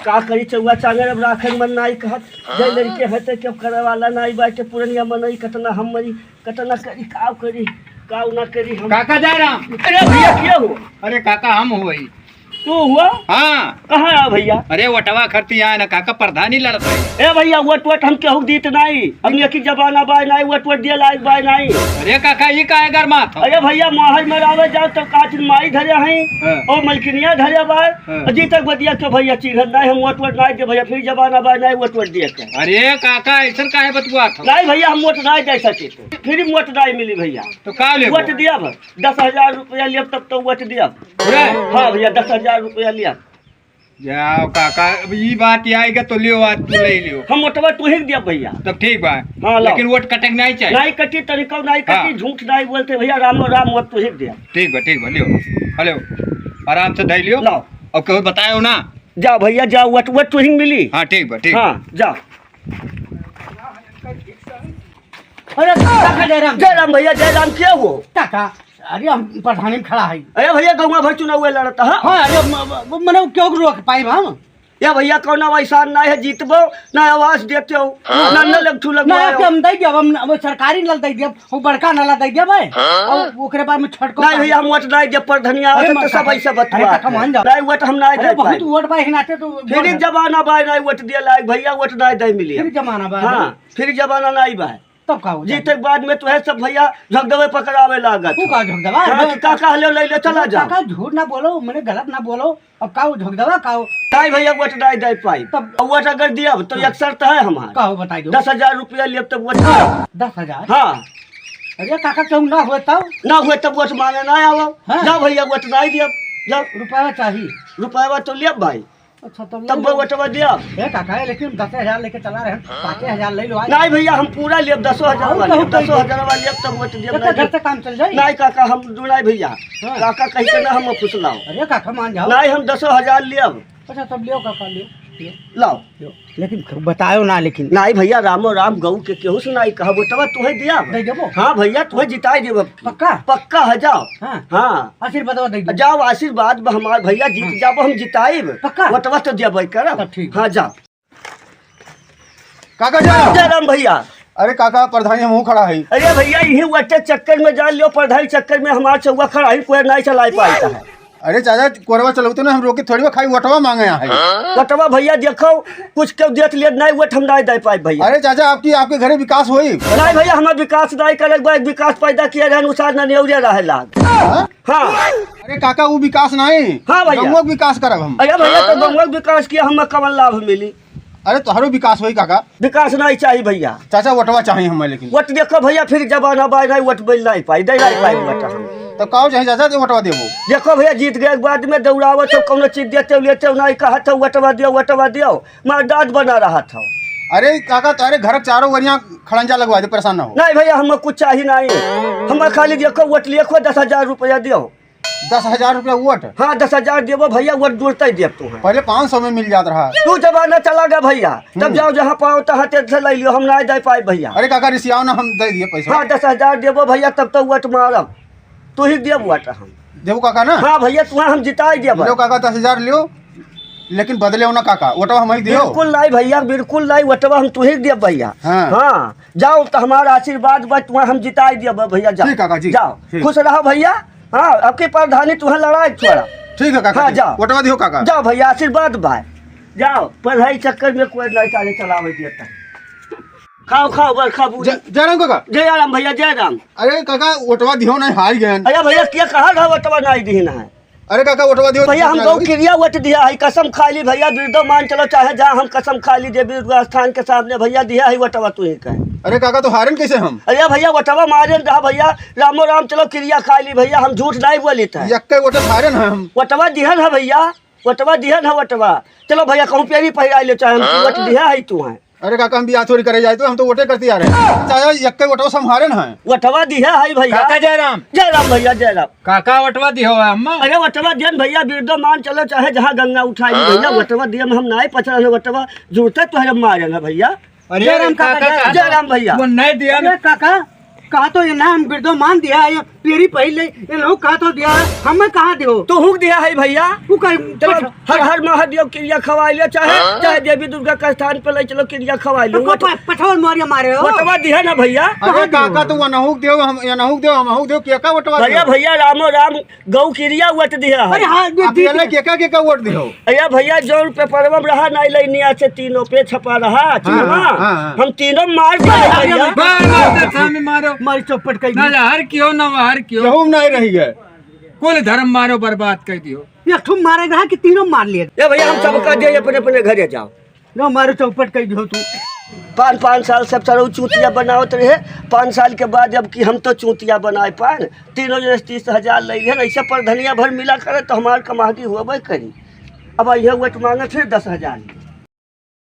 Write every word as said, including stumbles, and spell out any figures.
का करी चउआ चांगर, अब राखन मन नाई कहत। जय लड़के हते, केहू करे वाला नाई बाटे, पुरनिया मनई कतना हम मरी, कतना करी, काव करी, काव ना करी हम। काका जयराम। अरे भइया, के हो? अरे काका, हम होई। तू हुआ? हाँ। कहाँ रहा भइया? अरे वोटवा खरती आए ना काका, प्रधानी लड़त है। ए भइया, वोट वोट हम केहू दीत नाई। अब एक ही जमाना बाय नाई, वोट वोट दिए लायक बाय नाई। अरे काका, ई काहे गरमात हो? अरे भइया, माहर में रावे जाओ तो काचिन माई धरे हैं, हाँ। और मलकिनिया धरे बाय। हाँ। जी तक बदिया तो भइया चीन्हत नाई, हम वोट वोट नाई दे भइया, फिर जमाना बाय नाई वोट वोट दिए के। अरे काका, ऐसन काहे बतुआत हो? नाई भइया, हम वोट नाई दे सके थे, फिर वोट नाई मिली भइया। तो का लेबो? वोट दिया भर, दस हजार रुपया लिया तब तो वोट दिया। अरे। हाँ भइया, दस हजार रुपया लिया। जाओ काका, अब ई बात आएगा तो लियो, आज तू ले लियो। हम वोटवा तू ही दिया भइया। तब ठीक बा। हाँ, लाओ। लेकिन वोट कटे के नाई चाही। नाई कटी, तनिको नाई कटी, हाँ। झूठ नाई बोलते भइया, रामो राम वोट तू ही दिया। ठीक बा, ठीक बा, लियो। हेलो, आराम से धई लियो। लाओ। अब केहू बतायो ना। जा भइया, जा, वोट, वोट तू ही मिली। हाँ, ठीक बा, ठीक। हाँ, जा। अरे, काका जयराम। जयराम भइया, जयराम, के हो? काका, अरे, हम प्रधानी में खड़ा है। अरे भइया, गौवा भर चुनाव लड़त है। हाँ, अरे, म-, म-, मने क्यों रोक पाए हम? या भइया, कौनो वैसा ना है, जीतबो, ना आवाज देते हो, हाँ। ना, ना लग ठू लगवाए ना, हो। हम दे दिया, हम, हम सरकारी नल दे दिया, वो बड़का नला दे दिया भाई। हाँ। और ओकरे बाद में छटको नहीं भइया, हम वोट नहीं दिया, प्रधानिया अरे, आवत तो सब ऐसा बतवा अरे, काका, मान जाओ। नहीं, वोट हम नहीं अरे, दे बहुत पाए। वोट बा, हिनाते तो फिर वोट जमाना बा, नहीं वोट दिया लायक भइया, वोट नहीं दे मिली। फिर जमाना बा, हाँ। फिर जमाना नाई बा। तब का हो जाए? जीते के बाद में तो है सब भइया झगदवे पकड़ावे लागत। तू का झगदवा? हाँ, कि का कहले ले ले चला अरे जा। काका झूठ ना बोलो, मने गलत ना बोलो। अब का हो झगदवा का हो? नाई भइया वोट नाई दे पाई। तब अब वोट अगर दिया तो एक शर्त है हमार। का हो बताई दो। दस हजार रुपया लेब तब वोट दिया। दस हजार? हाँ। अरे काका क्यों ना हुए तब? ना हुए तब वोट मांगे ना आओ। हाँ। जा भइया वोट नाई दिया। जा। रुपया चाहिए। रुपया तो लेब भाई। अच्छा, तब ले तब लो। वोटवा दिया। ए काका, लेकिन दस हजार लेके चला रहे हैं, पाँचे हजार ले लो आज। नाई भइया, हम पूरा लेब, दसो हजार और वाला कहूँ लेब, दसो हजार वाला लेब, तब वोट दिया, तो नाई घर से काम चल जाई? नाई काका, हम दो नाई भइया। हाँ। काका कहीं के ना हम फुसलाओ। अरे काका, मान जाओ। नाई, हम दसो हजार लेब। अच्छा, तब लियो काका, लियो, लियो। लाओ। लियो। लेकिन बतायो ना, लेकिन। नाई भइया, रामो राम, गऊ के केहू से नाई कहा, वोटवा तुहे दिया। दे देबो? हाँ भइया, तुहे जिताई देबो। पक्का? पक्का है, जाओ। हाँ। हाँ। आशीर्वाद दे दो। जाओ, आशीर्वाद बा हमार भइया, जीत हाँ। जाबो, हम जिताइब। पक्का? वोटवा तो देबे करब। तब ठीक। हाँ, जाओ। काका जी। जय राम भइया। अरे काका, प्रधानी हमहू खड़ा है। अरे भइया, यही वोटे चक्कर में जान लियो, प्रधानी चक्कर में हमार चउआ खड़ा है, कोई नाई चलाए पाता है। अरे चाचा, कोरवा चलौते ना हम रोके थोड़ी बा, खाई वोटवा मांगे यहाँ है। वोटवा भइया देखो, कुछ केहू देत लेत नाई, वोट हम नाई दे पाइब भइया। अरे चाचा, आपकी, आपके घरे विकास होई? नाई भइया, हमार विकास नाई करे बा, विकास पैदा किया रहन, उसार ना नेवरिया रहे लाग। हाँ? हाँ। अरे काका, वो विकास नाई, हाँ भइया। गंगवा के विकास करब हम। अरे भइया, तो गंगवा के विकास किया, हमें कवन लाभ मिली? अरे तोहरो विकास होई काका। विकास नाई चाही भइया। चाचा, वोटवा चाही हमें लेकिन। वोट देखो भइया, फिर जमाना बाय नाई, वोट मिल नाई पाई, दे नाई पाई वोट हम। तो काऊ चाही चाचा, तो वोटवा देबो। देखो भइया, जीत गए के बाद में दौड़ावत हो, कौनो चीज देते हो, लेते हो, नाई कहत हो, वोटवा दियो, वोटवा दियो, मार दांत बना रहत हो। अरे काका, तोहरे घर चारों ओरिया खड़ंजा लगवा दे, परेशान ना हो। नाई भइया, हमें कुछ चाही नाई, हमें खाली देखो, वोट लिखो, दस हजार रुपया दियो। दस हजार रुपया वोट? हाँ, दस हजार देबो भइया, वोट जुड़ते ही देब तू। पहले पाँच सौ में मिल जात रहा। तू जमाना चला गया भइया, तब हम्म। जाओ जहाँ पाओ तहाँ तेरे से ले लियो, हम नाई दे पाए भइया। अरे काका, रिसियाओ ना, हम दे दिए पैसा। हाँ, दस हजार देबो भइया, तब तो वोट मारब, तू ही देब वोट हम। देबो काका ना? हाँ भइया, तू हम जिताई देब। लो काका, दस हजार लियो, लेकिन बदले हो ना काका, वोटवा हम ही दियो। बिल्कुल नाई भइया, बिल्कुल नाई, वोटवा हम तू ही देब भइया। हाँ। हाँ, जाओ तो हमारा आशीर्वाद बा, तू हम जिताई देब भइया, जाओ। ठीक काका जी, जाओ, ठीक। खुश रहो भइया। हाँ, अब की प्रधानी तुहे लड़ाई छोड़ा। ठीक है काका हाँ, जी। जाओ। वोटवा दियो काका। जाओ भइया, आशीर्वाद बा। जाओ, पढ़ाई चक्कर में कोई नहीं चाहे चलावे देता। खाओ, खाओ, बरखा बूढ़ी। जय, जय राम काका। जय राम भइया, जय राम। अरे काका, वोटवा दियो नहीं, हार गए। अरे भइया, क्या कहा था वोटवा नहीं दीन है? अरे काका, वोटवा दियो, भइया, हम वोटवा गौ दियो। किरिया वोट दिया है, कसम खा ली भइया, बिरदो मान चलो, चाहे जहाँ हम कसम खा ली, जे बिरदो स्थान के सामने भइया दिया है वोटवा तू ही का। अरे काका, तो हारेन कैसे हम? अरे भइया, वोटवा मारे रहा भइया, रामो राम चलो, किरिया खा ली भइया, हम झूठ नहीं बोली था। यक्के वोट हारेन है हम। वोटवा दिहन है भइया, वोटवा दिहन है वोटवा। चलो भइया, कहूँ पेरी पहिराई ले, चाहे हम वोट दिया है तू है। अरे काका, हम बियाह थोड़ी करे जाए, तो हम तो वोटे करते आ रहे हैं। चाचा, यक्के वोटवा से हम हारे न हैं। वोटवा दिया है भइया। काका जय राम। जय राम भइया, जय राम। काका वोटवा दियो है अम्मा। अरे वोटवा दियन भइया, बिरदो मान चलो, चाहे जहाँ गंगा उठाई भइया, वोटवा दियन हम नाई पचरा है, वोटवा जुड़ते तो है मारे ना भइया। अरे जय राम काका, काका, जय राम। काका, जय राम भइया। वो नहीं दिया ना। अरे काका, कहा तो ये ना हम बिरदो मान दिया है, ये तेरी पहिले ये लोग कहा तो दिया, हमें कहाँ दियो? तू हुक दिया है भैया। तू कहीं चलो, पठ- हर हर महादेव किरिया खवाई ले, चाहे हाँ? चाहे देवी दुर्गा का स्थान पे ले चलो, किरिया खवाई लो। तो वट- प-, पठौल मारिया मारे हो। वटवा दिया ना भैया। अरे कहाँ काका, दियो? तू अनहुक देव, हम अनहुक देव, हम अहुक देव, के का वटवा भैया, दियो? भैया, रामो राम, गौ किरिया वट दिया है। अरे हाँ, ये आप दिया। ये ले के का, के का वोट दियो? अरे भैया, जौन पेपरवा में रहा, नहीं लेनिया से तीनों पे छपा रहा, हाँ, चिन्हवा। हाँ, हाँ, हाँ। हम तीनों मार के आए भैया। मार, मार, मार, मार, मार, मार, चौपट कई ना दी। लहर कियो, ना वहर कियो। केहू नहीं रही है। कुल धर्म मारो बर्बाद कर दियो। एक ठो मारे रहा कि तीनों मार लिए। ए भैया, हम सबका दे, अपने अपने घरे जाओ। ना मारो, चौपट कर दियो तू। पाँच, पाँच साल सब सरऊ चूतिया बनावत रहे। पाँच साल के बाद जब कि हम तो चूतिया बनाए पान, तीनों जने तीस हजार ले लिहन, ऐसे परधनिया भर मिला करे तो हमार कमाही होबे करी। अब अइहे वट मांगे फिर दस हजार।